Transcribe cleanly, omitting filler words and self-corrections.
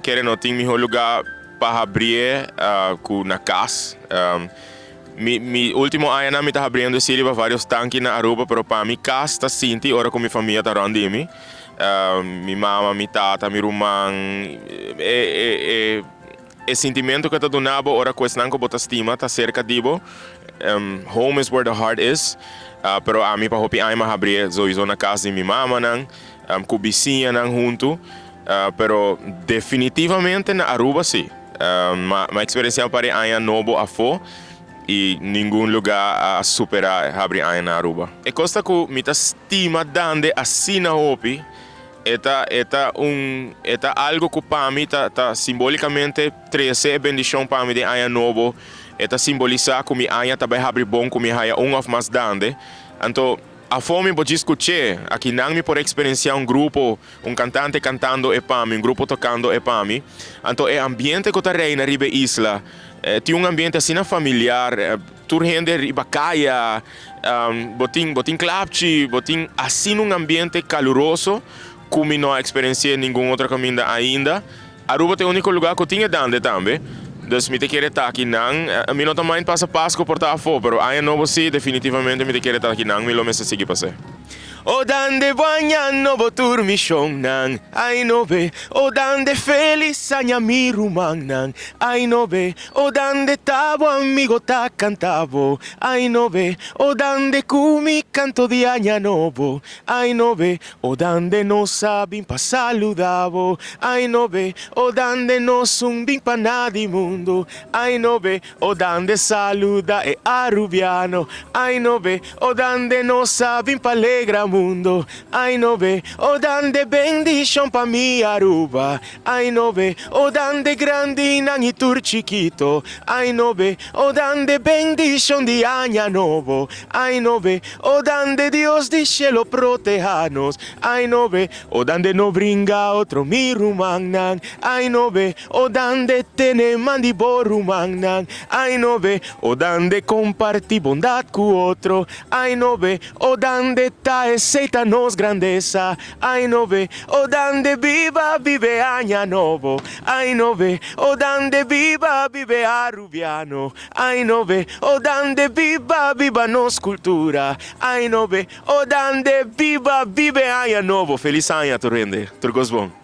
kere no tin mihó lugá pa habrié ku na kas. Mi mi último añanan mi ta habriendo esei riba vários tanki na Aruba, pero pa mi kas ta sinti ora ku mi famia ta rònt di mi. Mi mama, mi tata, mi ruman, e e e e sintimentu ku e ta duna bo ora ku esnan ku bo ta stima ta serka di bo. Home is where the heart is. Pero ami pa hopi aña mi a habrié souiso na kas di mi mamanan ku bisiñanan huntu. Pero definitivamente na Aruba si. Ma ma experiencia un par di aña nobo afo y ningun lugar a supera habri aña na Aruba. E cos ta cu mi ta stima dande asina hopi, e ta e ta un e ta algo cu pa mi ta ta simbolicamente trece e bendicion pa mi den aña nobo, e ta simbolisa cu mi aña ta bay habri bon cu mi haya un of mas dande. Anto afo mi por djis scuche, akinan mi por experiencia un grupo. Un kantante kantando e pa mi, un grupo tokando e pa mi. Anto e ambiente ku ta reina riba e isla tin un ambiente asina familiar, tur hende riba kaya, bo tin bo tin klapchi, bo tin asina un ambiente kaluroso ku mi no a eksperensi'é ningun otro kaminda ainda. Aruba ta e úniko lugá ku tin e dande tambe. Dus mi ta kere ta akinan. Mi no ta mind pasa Pasku por ta afó, pero Aña Nobo sí, definitivamente mi ta kere ta akinan, mi lo mester sigui pas'é. O dande bo aña nobo tur mi shonnan, ay no be, O dande felis aña mi rumannan, ay no be, O dande ta bo amigo ta canta bo, ay no be, O dande cu mi canto di aña nobo, ay no be, O dande nos a bin pa saluda bo, ay no be, O dande nos un bin pa na di mundo, ay no be, O dande saluda e Arubiano, ay no be, O dande nos a bin pa alegra mundo, ay no be, O dande bendicion pa mi Aruba, ay no be, O dande grandinan y tur chikito, ay no be, O dande bendicion di aña nobo, ay no be, O dande Dios di cielo proteha nos, ay no be, O dande no bringa otro mi rumannan, ay no be, O dande tene man di bo rumannan, ay no be, O dande comparti bondad cu otro, ay no be, O dande ta esey ta nos grandesa, ay no be, O dande biba bibe aña nobo, ay no be, O dande biba bibe Arubiano, ay no be, O dande biba biba nos cultura, ay no be, O dande biba bibe aña nobo. Feliz aña tur hende, tur cos bon.